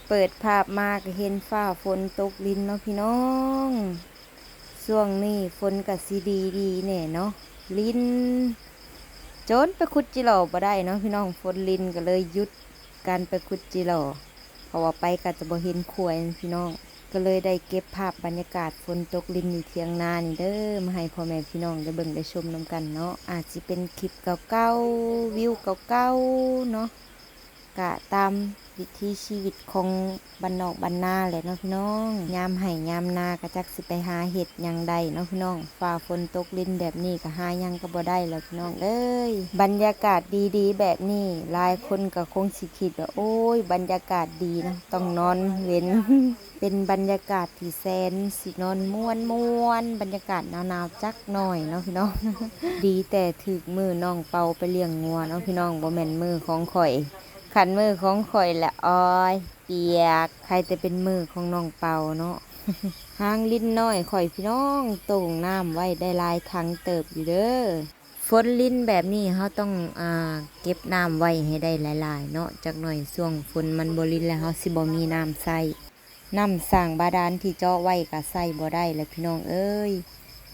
ເປີດພາບມາກໍເຫັນຟ້າຝົນຕົກລິນເນາະພີ່ນ້ອງ. ຊ່ວງນີ້ຝົນກໍຊິດີດີແດ່ເນາະ, ລິນຈົນໄປຂຸດຈິຫຼໍ່ບໍ່ໄດ້ເນາະພີ່ນ້ອງ. ຝົນລິນກໍເລີຍຢຸດການໄປຂຸດຈິຫຼໍ່ ເພາະວ່າໄປກໍຈະບໍ່ເຫັນຂວາຍພີ່ນ້ອງ. ກໍເລີຍໄດ້ເກັບພາບບັນຍາກາດຝົນຕົກລິນຢູ່ຖຽງນານີ້ເດີ ມາໃຫ້ພໍ່ແມ່ພີ່ນ້ອງໄດ້ເບິ່ງໄດ້ຊົມນຳກັນເນາະ. ອາດຊິເປັນຄລິບເກົ່າໆ ວິວເກົ່າໆເນາະ. ກະຕາມວິຖີຊີວິດຂອງບ້ານນອກບ້ານນາແຫຼະເນາະພີ່ນ້ອງ. ຍາມໄຮ່ຍາມນາກະຈັກຊິໄປຫາເຮັດຫຍັງໄດ້ເນາະພີ່ນ້ອງ. ຟ້າຝົນຕົກລິນແບບນີ້ກະຫາຫຍັງກະບໍ່ໄດ້ແລ້ວພີ່ນ້ອງເອີຍ. ບັນຍາກາດດີໆແບບນີ້ ຫຼາຍຄົນກະຄົງຊິຄິດວ່າ ໂອ້ຍ ບັນຍາກາດດີເນາະ ຕ້ອງນອນເວັນ. ເປັນບັນຍາກາດທີ່ແສນຊິນອນມ່ວນໆ ບັນຍາກາດໜາວໆຈັກໜ້ອຍເນາະພີ່ນ້ອງ. ດີແຕ່ຖືກມື້ນ້ອງເປົາໄປລ້ຽງງົວເນາະພີ່ນ້ອງ, ບໍ່ແມ່ນມື້ຂອງຂ້ອຍ. ຄັນມື້ຂອງຂ້ອຍລະ ໂອ້ຍ ປຽກ, ໃຄແຕ່ເປັນມື້ຂອງນ້ອງເປົາເນາະ. ຮາງລິນນ້ອຍຂ້ອຍພີ່ນ້ອງ ໂຕ່ງນ້ຳໄວ້ໄດ້ຫຼາຍຖັງເຕີບຢູ່ເດີ. ຝົນລິນແບບນີ້ເຮົາຕ້ອງ ອ່າ ເກັບນ້ຳໄວ້ໃຫ້ໄດ້ຫຼາຍໆເນາະ. ຈັກໜ້ອຍຊ່ວງຝົນມັນບໍ່ລິນແລ້ວ ເຮົາຊິບໍ່ມີນ້ຳໃຊ້. ນ້ຳສ້າງບາດານທີ່ເຈາະໄວ້ກໍໃຊ້ບໍ່ໄດ້ແລ້ວພີ່ນ້ອງເອີຍ.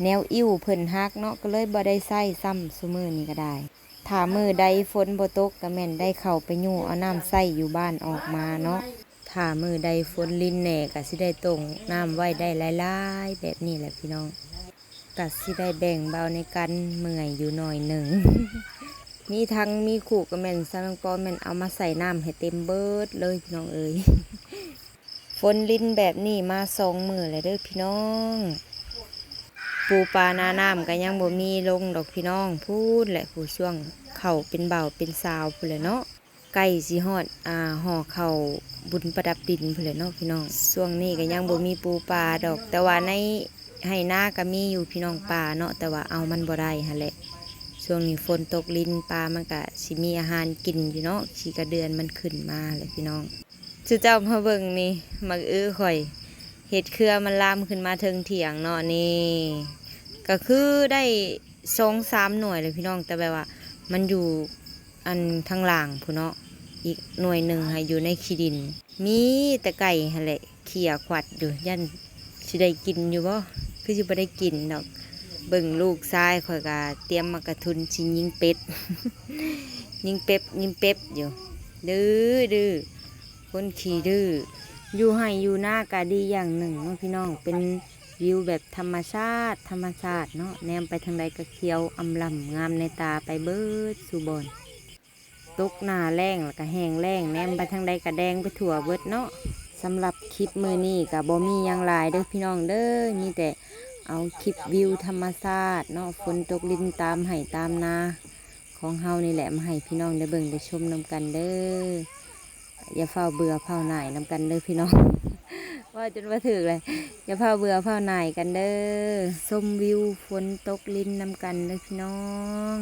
ແນວອິ້ວເພິ່ນຫັກເນາະ ກໍເລີຍບໍ່ໄດ້ໃຊ້ຊ້ຳ ຊຸມື້ນີ້ກໍໄດ້. ຖ້າມື້ໃດຝົນບໍ່ຕົກກໍແມ່ນໄດ້ເຂົ້າໄປຍູ້ເອົານ້ຳໃຊ້ຢູ່ບ້ານອອກມາເນາະ. ຖ້າມື້ໃດຝົນລິນແດ່ກໍຊິໄດ້ໂຕ່ງນ້ຳໄວ້ໄດ້ຫຼາຍໆແບບນີ້ແຫຼະພີ່ນ້ອງ. ກະຊິໄດ້ແບ່ງເບົາໃນການເມື່ອຍຢູ່ໜ້ອຍໜຶ່ງ. ມີຖັງມີຄູ່ກະແມ່ນຊາວແມງປອມແມ່ນເອົາມາໃສ່ນ້ຳໃຫ້ເຕັມເບິດເລີຍພີ່ນ້ອງເອີຍ. ຝົນລິນແບບນີ້ມາສອງມື້ແລ້ວເດີພີ່ນ້ອງ. ປູປາໜ້ານ້ຳກະຍັງບໍ່ມີລົງດອກພີ່ນ້ອງ. ພຸ້ນແຫຼະ ຜູ້ຊ່ວງເຂົ້າເປັນບ່າວເປັນສາວພຸ້ນແຫຼະເນາະ. ໃກ້ຊິຮອດ ອ່າ ຫໍ່ເຂົ້າບຸນປະດັບດິນພຸ້ນແຫຼະເນາະພີ່ນ້ອງ. ຊ່ວງນີ້ກໍຍັງບໍ່ມີປູປາດອກ, ແຕ່ວ່າໃນໄຮ່ນາກໍມີຢູ່ພີ່ນ້ອງປາເນາະ, ແຕ່ວ່າເອົາມັນບໍ່ໄດ້ຫັ້ນແຫຼະ. ຊ່ວງນີ້ຝົນຕົກລິນ ປາມັນກະຊິມີອາຫານກິນຢູ່ເນາະ, ຂີ້ກະເດືອນມັນຂຶ້ນມາແຫຼະພີ່ນ້ອງ. ຊຸເຈົ້າມາເບິ່ງນີ້ ໝາກອຶຂ້ອຍ ເຫັດເຄືອມັນລາມຂຶ້ນມາເທິງຖຽງເນາະ. ນີ້ກໍຄືໄດ້ສອງສາມໜ່ວຍແຫຼະພີ່ນ້ອງ, ແຕ່ແບບວ່າມັນຢູ່ ອັນທາງລ່າງພຸ້ນເນາະ, ອີກໜ່ວຍໜຶ່ງໃຫ້ຢູ່ໃນຂີ້ດິນ. ມີແຕ່ໄກ່ຫັ້ນແຫຼະ ເຂ້ຍຂວັດຢູ່, ຢ້ານຊິໄດ້ກິນຢູ່ບໍ່? ຄືຊິບໍ່ໄດ້ກິນດອກ. ເບິ່ງລູກຊາຍຂ້ອຍກະຕຽມໝາກກະທຸນຊິຍິງເປັດ, ຍິງເປັບ ຍິງເປັບຢູ່. ດື້ ດື້ ຄົນຂີ້ດື້. ຢູ່ໄຮ່ຢູ່ນາກະດີຢ່າງໜຶ່ງເນາະພີ່ນ້ອງ, ເປັນ ວິວແບບທຳມະຊາດ ທຳມະຊາດເນາະ, ແນມໄປທາງໃດກໍຂຽວອຳລຳ ງາມໃນຕາໄປເບິດສູ່ບ່ອນ. ຕົກໜ້າແລ້ງແລ້ວກໍແຫ້ງແລ້ງ, ແນມໄປທາງໃດກໍແດງໄປທົ່ວເບິດເນາະ. ສຳລັບຄລິບມື້ນີ້ກໍບໍ່ມີຫຍັງຫຼາຍເດີພີ່ນ້ອງເດີ, ມີແຕ່ເອົາຄລິບວິວທຳມະຊາດເນາະ, ຝົນຕົກລິນຕາມໄຮ່ຕາມນາຂອງເຮົານີ້ແຫຼະ ມາໃຫ້ພີ່ນ້ອງໄດ້ເບິ່ງໄດ້ຊົມນຳກັນເດີ. ຢ່າຟ້າວເບື່ອຟ້າວໜ່າຍນຳກັນເດີພີ່ນ້ອງ, ເວົ້າຈົນບໍ່ຖືກເລີຍ. ຢ່າຟ້າວເບື່ອຟ້າວໜ່າຍກັນເດີ, ຊົມວິວຝົນຕົກລິນນຳກັນເດີພີ່ນ້ອງ.